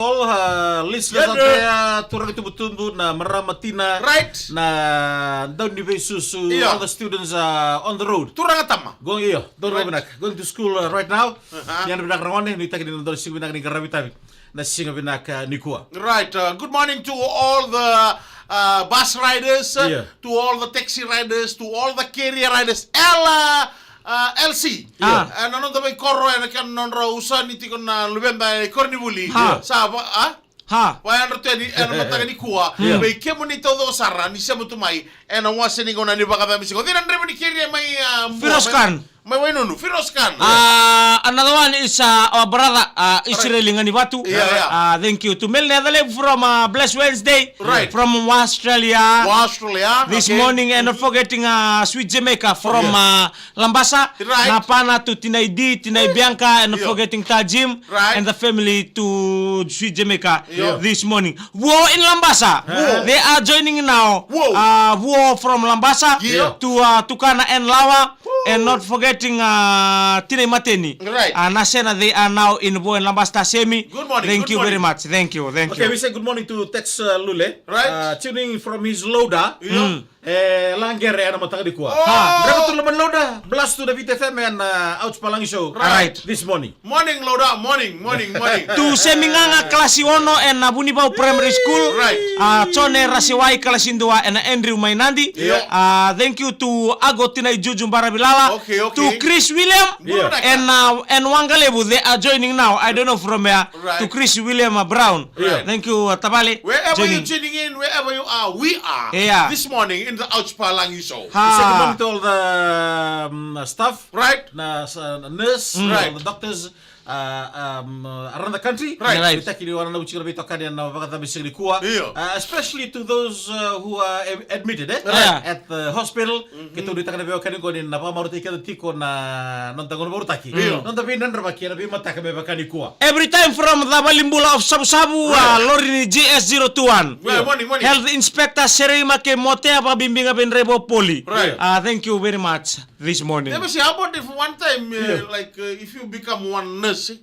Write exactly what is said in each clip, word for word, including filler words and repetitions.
All, uh, listeners out there, turaga tubutubu, na marama tina, right, na dau ni veisusu, yeah, all the students are on the road. Turaga tama. Go, io, dou, right, vinaka. Going to school, uh, right now. Uh-huh. Ni yadra vinaka ragone, nuitaki ni na dau siga vinaka ni qaravi tavi. Na siga vinaka nikua. Right, uh, good morning to all the, uh, bus riders, uh, yeah, to all the taxi riders, to all the carrier riders. Ela, uh, L C. Ah. E na noda veikoro, e na kena nodra usani tiko na luveda e koronivuli. Ha. Sa va, a? Ha. Vayadra tu yani e na mataka nikua. Yeah. Vei kemuni taucoko sara ni sema tu mai e na wase ni gauna ni vakacami siga. O cei na draiva ni keria mai, a, Mua, Firoz Khan. Mai, mai Wainunu, Firoz Khan. Ah, another one is, uh, our brother, uh, Israel Nganivatu. Yeah, yeah. Uh, thank you to Mel Netherland from, uh, Blessed Wednesday. Right. From Australia. Australia. This morning, and not forgetting, uh, Sweet Jamaica from, uh, Labasa. Right. Na pana to Tinai D, Tinai Bianca, and not forgetting Tajim, right, and the family to Sweet Jamaica, yeah, this morning. Vuo in Labasa. Vuo. They are joining now. Vuo. Uh, Vuo from Labasa, yeah, to, uh, Tukana and Lawa, and not forgetting, uh, Tinai Mateni. Right. Uh, Nasena, they are now in Vuo in Labasa, Tasemi. Good morning, thank you very much. Thank you, thank you. Okay, we say good morning to Tex, uh, Lule. Right. Uh, tuning from his loader. Yeah. Mm. E, Lagere e na mataka nikua. Oh! Draiva tu loma ni loader, blast tu na Viti F M e na, uh, Ouch Palagi Show. Right. This morning. Morning, loader, morning, morning, morning. Tu Semi Gaga, kalasi ono e na Vunivau Primary School. Right. Uh, Jone Rasewai, kalasi dua e na Andrew mai Nadi. Yeah. Uh, thank you to Ago Tinai Juju Baravilala. Okay, okay. To Chris William. Yeah. And, uh, and Wangalevu, they are joining now. I don't know from where. Right. To Chris William, uh, Brown. Right. Thank you, uh, Tavale. Wherever you're tuning in, wherever you are, we are, yeah, this morning in the Ouch Palagi Show. Ha. We say good morning to all the, um, staff. Right. Na, uh, nurse, mm, right, all the doctors, uh, um, uh, around the country. Right. Right. Nuitaki ni o na vuci ira na veitokani e na vakacabe siga nikua. Io. Uh, especially to those, uh, who are, eh, admitted, eh? Right. At the hospital. Keitou nuitaka na veiwekani qo ni na vakamarautaki keda tiko na noda gauna vakarautaki. Io. Noda veidredrevaki e na veimataka me vaka nikua. Every time from the Valibula of Savusavu, uh, lori ni G S zero two one. Well, morning, morning. Health Inspector Sereima kei Motea, vakabibi ga vei draiva o Poli. Right. Uh, thank you very much this morning. Let me see, how about if one time, uh, like, uh, if you become one nurse, eh?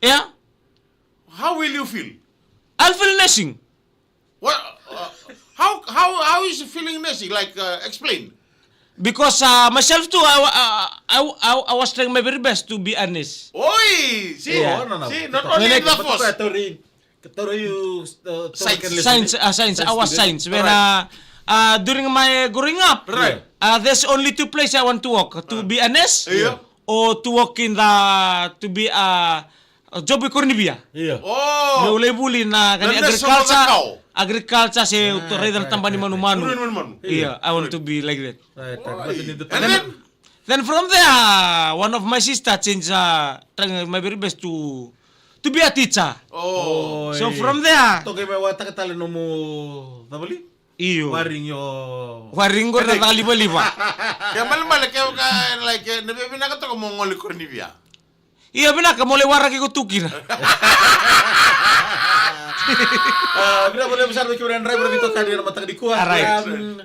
Yeah. How will you feel? I'll feel nursing. What? Uh, how, how, how is feeling nursing? Like, uh, explain. Because, uh, myself too, I, wa- uh, I, I, I was trying my very best to be a nurse. Oi! See? Yeah. Oh, no, no. See, not only the force. Science, uh, science, our science. When, uh, uh, during my growing up, right, uh, there's only two places I want to work, to be a nurse, yeah, or to work in the, to be a, a job i Koronivia. Io. Oh. Meu lai vuli na ka ni agriculture. Agriculture se raica na taba ni manumanu. Io, I want to be like that. Right, right. And then? Then from there, one of my sister changed, uh, trying my very best to, to be a teacher. Oh. So from there. Toka mai vakataka tale nomu cavali? Io. Waring your... Waring qori na caka livaliva. Ke malemale ke vaka, like, na via vinaka toka mo gole i Koronivia. Io, vinaka mo lai waraki ko tu kina. Ah, vinaka vakalevu sara vei kemuni na draiva na veitokani e na mataka nikua. Right. Um,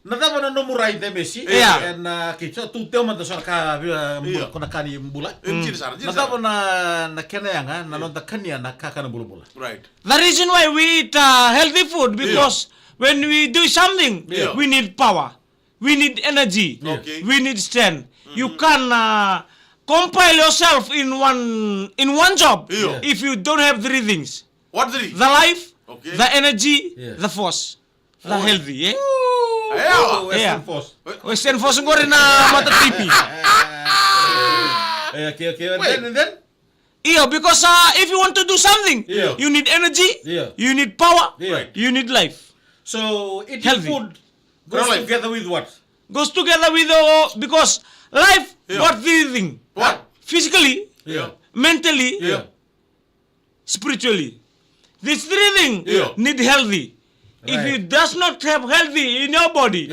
na cava na nomu ride, Messi? Io. E na, okay, so tu teo mada so na ka, uh, ko na ka ni bula. Na cava na, na kena yaga na noda kania na kakana bulabula? Right. The reason why we eat, uh, healthy food, because when we do something, we need power. We need energy. Okay. We need strength. You can, uh, compile yourself in one, in one job if you don't have three things. What three? The life, the energy, the force. The healthy, eh? Yeah. Western Force. Western Force qori na mata tipi. Eh, okay, okay. And then, and then? Io, because, uh, if you want to do something, you need energy, you need power, you need life. So eating food goes together with what? Goes together with, uh, because life got three thing. What? Physically, mentally, spiritually. These three thing need healthy. If you does not have healthy in your body,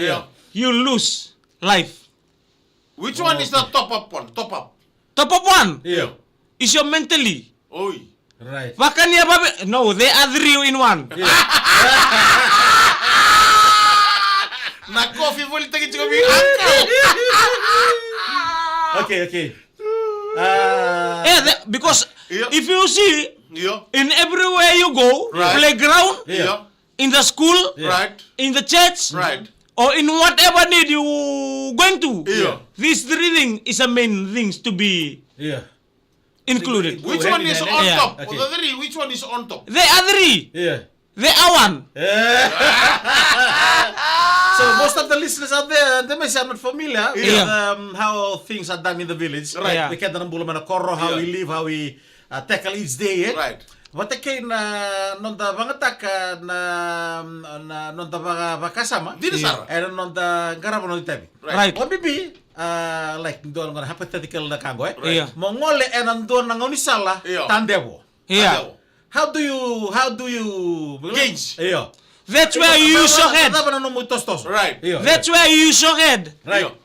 you lose life. Which one is the top up one? Top up. Top up one is your mentally. Oi. Right. Vakania vave, no, they are three in one. Na coffee volitaki tiko mi uncle. Okay, okay. Uh, yeah, the, because if you see, Io. In everywhere you go, right, playground, io, in the school, right, in the church, right, or in whatever need you going to. Io. These three things is a main things to be, io, included. Which one is on top? Yeah. Okay. Of the three, which one is on top? They are three. Yeah. They are one. Yeah. So most of the listeners out there, they may say are not familiar with, yeah, um, how things are done in the village. Right. Yeah. We keda na bula mai na koro, how, yeah, we live, how we, uh, tackle each day, eh? Right. Vata kei na noda vagataka na, na noda vaga, vakasama. Dina sara. Ena noda qarava noda itavi. Right. Right. Or maybe, uh, like, dua na hypothetical na ka qo, eh? Right. Yeah. Mo gole ena dua na gaunisala, yeah, tadevo. Yeah. Tadevo. How do you, how do you gauge? Yeah. That's where you use your head. Cava na nomu tosotoso? Right. Yeah. That's where you use your head. Right. Yeah.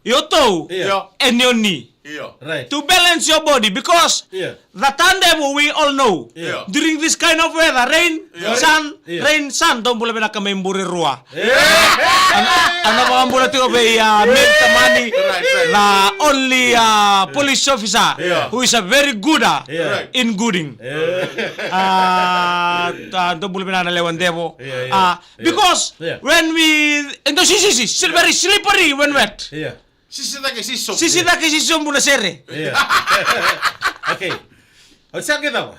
Your toe, yeah, and your knee. Yeah. Right. To balance your body, because, yeah, the tadevo, we all know. Yeah. During this kind of weather, rain, yeah, sun, yeah, rain, sun, dou bula vinaka mai Burerua. Yeah. Ana, ana vakabula tiko vei, uh, Mil Tamani, right, right, the only, uh, police officer, yeah, who is a very good, uh, yeah, right, in gooding. Yeah. Uh, uh, dou bula vinaka na lewa devo. Yeah, yeah. Uh, yeah. Because, yeah, when we, and the sisi, sisi, very slippery when wet. Yeah. Sisi cake, sisi sobu. Sisi cake, sisi sobu na sere. Yeah. Okay. Au sa qai cava?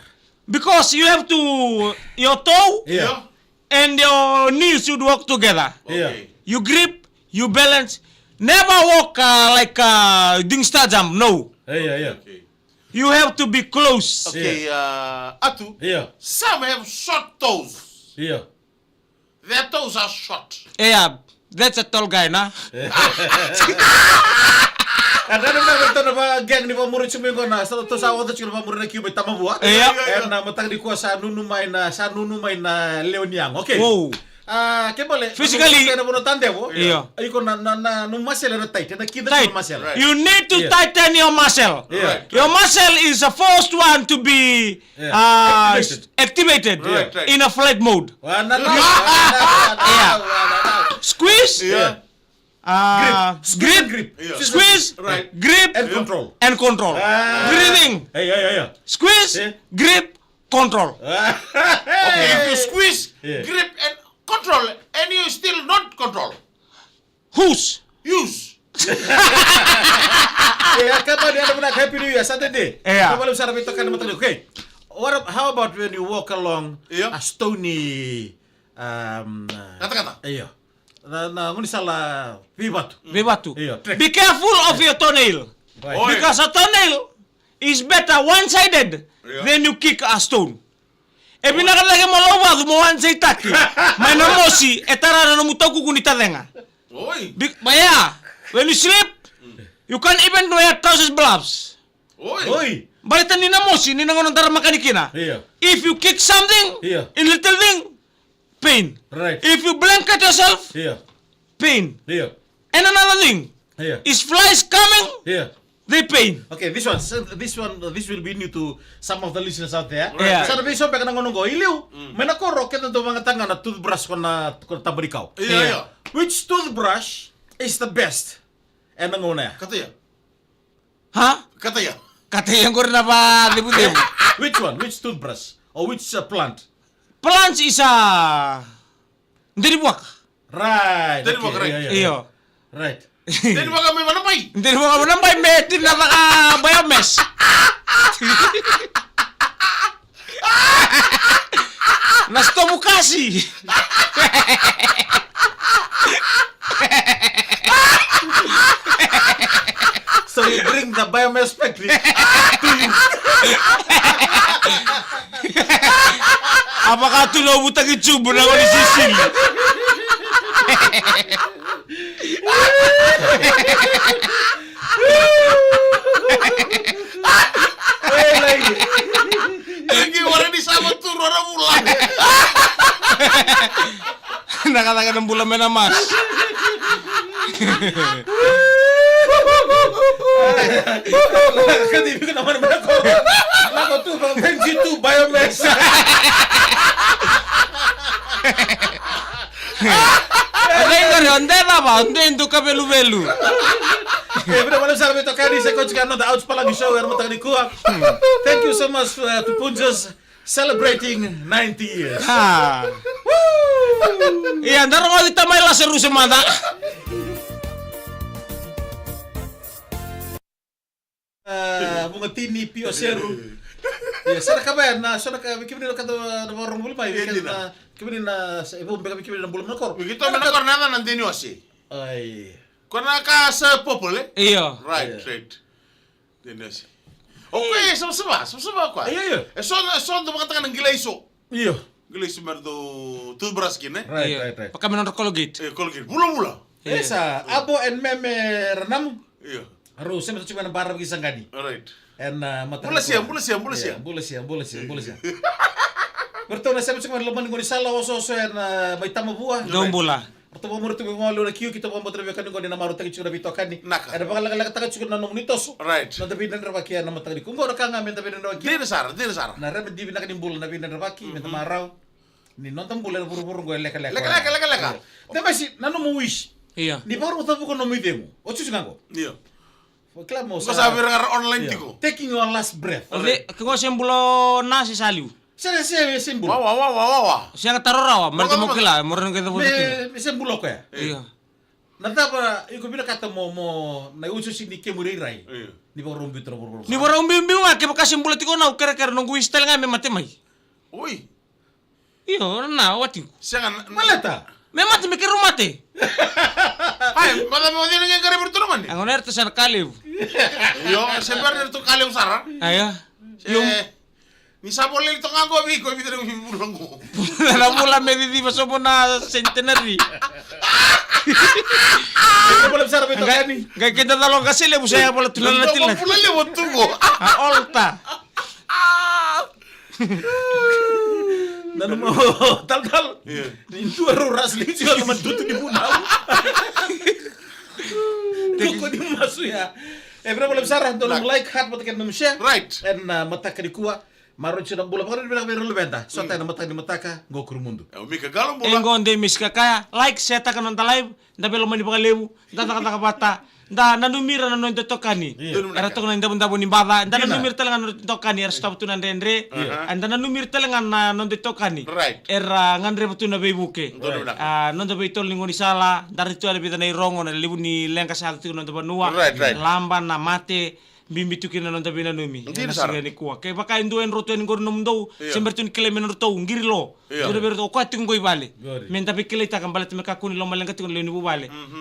Because you have to, your toe, yeah, and your knee should work together. Yeah. Okay. You grip, you balance. Never walk, uh, like, uh, doing star jump. No. Yeah, yeah, yeah. Okay. You have to be close. Okay, yeah, uh, Atu. Yeah. Some have short toes. Yeah. Their toes are short. Yeah, that's a tall guy, na? Ena nona vei tona va gang ni vakamuri tiko mai qo na sa toes a oca tiko na vakamuri na kiu mai Tamavua. Yeah. Ena mataka nikua sa nunu mai na, sa nunu mai na lewe ni yago. Okay. Wow. Ah, ke bale, physically, na vanua tadevo. Yeah. Iko na, na, na, na muscle na tight, na kida tight. Muscle. Right. You need to, yeah, tighten your muscle. Yeah. Right. Your muscle is the first one to be, yeah, uh, activated. Activated. Right, right. In a flight mode. Wa na, na, na, na, na, yeah, na, na, na. Squeeze. Yeah. Uh, grip. Squeeze and grip. Grip. Yeah. Squeeze. Right. Grip. And control. And control. Ah. Breathing. Hey, yeah, yeah, yeah. Squeeze. Yeah. Grip. Control. Ah. Okay, if you squeeze, yeah, grip and control, and you still not control. Whose? Use. Yeah, come on, yeah, Happy New Year, Saturday. Yeah. Come on, Sarah, we talk about, okay. What ab-, how about when you walk along, yeah, a stony, um, uh, katakata. Yeah. Na, na gaunisala veivatu. Veivatu. Yeah, track. Be careful of your toenail. Right. Oi. Because a toenail is better one-sided, yeah, than you kick a stone. E vinaka cake mo lauvacu mo one-sided taki. Mai na mosi e tara na nomu taukuku ni tacega. Oi. Be-, but yeah, when you sleep, you can't even wear trousers, gloves. Oi. Oi. Baleta ni na mosi, ni na gauna dara makani kina. Yeah. If you kick something, yeah, in little thing, pain. Right. If you blanket yourself, yeah, pain. Yeah. And another thing, yeah, is flies coming, yeah, they pain. Okay, this one, so this one, this will be new to some of the listeners out there. Right. Yeah. Sa na veiso beka na gauna qo. I liu, mm, mai na koro keda dau vagataka ga na toothbrush ko na, ko na taba ni kau. Yeah, yeah. Yeah. Which toothbrush is the best? Ena gauna ya. Kataia. Ha? Kataia. Kataia qori na vacevucevu. Which one? Which toothbrush? Or which, uh, plant? Plant is a denivuaka. Right. Denivuaka, okay, right. Yeah, yeah, yeah. Io. Right. Denivuaka mai Vanabai. Denivuaka Vanabai me dina vaka biomass. Na stovu kasi. So you bring the biomass factory to you. A vaka tu na uvutaki jubu na goni sisili. Eki wara ni sava turu na vula. Na ka caka na bula mai na mas. Ka divi ko na mana mana ko. Lako tu ko thank you to biomass. Rei gari onde cava onde duka veluvelu. E vina wale sara me toka ni se ko tika no da out palagi show era mataka ni kua. Thank you so much, uh, to Punjas. Celebrating ninety years. Ah. Ia, da rogoci tamai Lasaruse mada. Ah, vuqa tini, pio seru. Ia, sa na ka vaya na, sa na ka, vei kemuni na ka da, da vakarorogo voli mai, vei kemuni na, kemuni na, sa, e vou beka vei kemuni na bula mai na koro. Vei keitou mai na koro na yaca na Deni Ose. Ai. Ko na ka sa popole? Io. Right, right. Deni Ose. O koya e savasava, savasava o koya. Io, io. E so, e so dau vakataka na qilaiso. Io. Qilaiso me ratou toothbrush kina, e? Right, right, right. Vaka me nodra Colgate. E, Colgate. Vulavula. E sa, Abo and Meme Ranamu. Io. Rau sema tiko mai na bara vakisaqani. Right. Ena mataka. Bula sia, bula sia, bula sia. Bula sia, bula sia, bula sia. Vei ratou na sema tiko mai na loma ni gaunisala, osooso ena mai Tamavua. Dou bula. Ratou vakamuri tu vei gone na kiu, keitou vakabauta na veiwekani qo ni na marautaki tiko na veitokani. Naka. Ena vakalekalekataka tiko na nomuni toso. Right. Noda veidredrevaki ena mataka nikua. Qo na ka ga meda veidredrevaki. Dina sara, dina sara. Na remedy vinaka ni bula na veidredrevaki, meda marau. Ni noda bula ena vuravura qo e lekaleka. Lekaleka, lekaleka. Io. De basi, na nomu wish. Io. Ni vakarau cavuka nomu icegu. O sisi ga qo. Io. Kila mo sa vira ga ra online tiko. Taking your last breath. O cei, ke qo se bula o Na se sa liu? Se, se, se bula. Wa, wa, wa, wa, wa, wa. Sega taro rawa, me ratou mo kila, mo rawa ni qai cavuta kina. Me, me se bula o koya. Io. Na cava iko vinakata mo, mo, na iusiusi ni kemu irairai. Io. Ni vakarau biuta na vuravura. Ni vakarau biubiu ga, kevaka se bula tiko na, au kerekere noqu wish tale ga me mate mai. Oi. Io, na, watiqu. Sega na. Baleta. Me mate, me keirau mate. Ai, mada me wacina qai qaravi iratou na gone. A gone era ta sa na ka levu. Io, se bera ni ratou ka levu sara. Aya. Se, ni sa voleli toka qo vei iko, e vica na vula qo. Na vula me ciciva sobu na centenary. Qai keda calo qase levu sa ya vola tu na latilati. Vula levu tu qo. A olta. Nanuma o talatala. Io. Ni dua rau wrestling tiko na madutu ni vunau. Tuku ni masu ya. E vira vale sara, dou nomu like, heart, vata kei na nomu share. Right. Ena mataka nikua. Marau tiko na bula. Vakarau vinaka vei ira na luveda. Sota ena mataka ni mataka. Qo Kurumudu. E o Mika Qalo bula. E qo Dei Misi Kakaya. Like, share taka na noda live. Da veilomani vakalevu, da cakacaka vata, da nanumi ira na noda itokani. Io. Era toka na idavodavo ni baca, da nanumi ira tale ga na noda itokani, era sotava tu na dredre. Io. A da nanumi ira tale ga na noda itokani. Right. Era gadreva tu na veivuke. Donu vinaka. A noda veitolo ni gaunisala, da raica tu e vica na irogo, na levu ni leqa sa yaco tiko na noda vanua. Right, right. Laba, na mate, bibi tu kina na noda veinanumi. Dina sara. Ena siga nikua. Kevaka e dua e drau tu yani qori nomudou, io, se bera tu ni kilai me nodratou, qiri lo. Io. Dua vei iratou, o koya tiko qo i vale. Qori. Meda veikilaitaka baleta me kakua ni lomaleqa tiko na lewe ni vuvale. Mhm.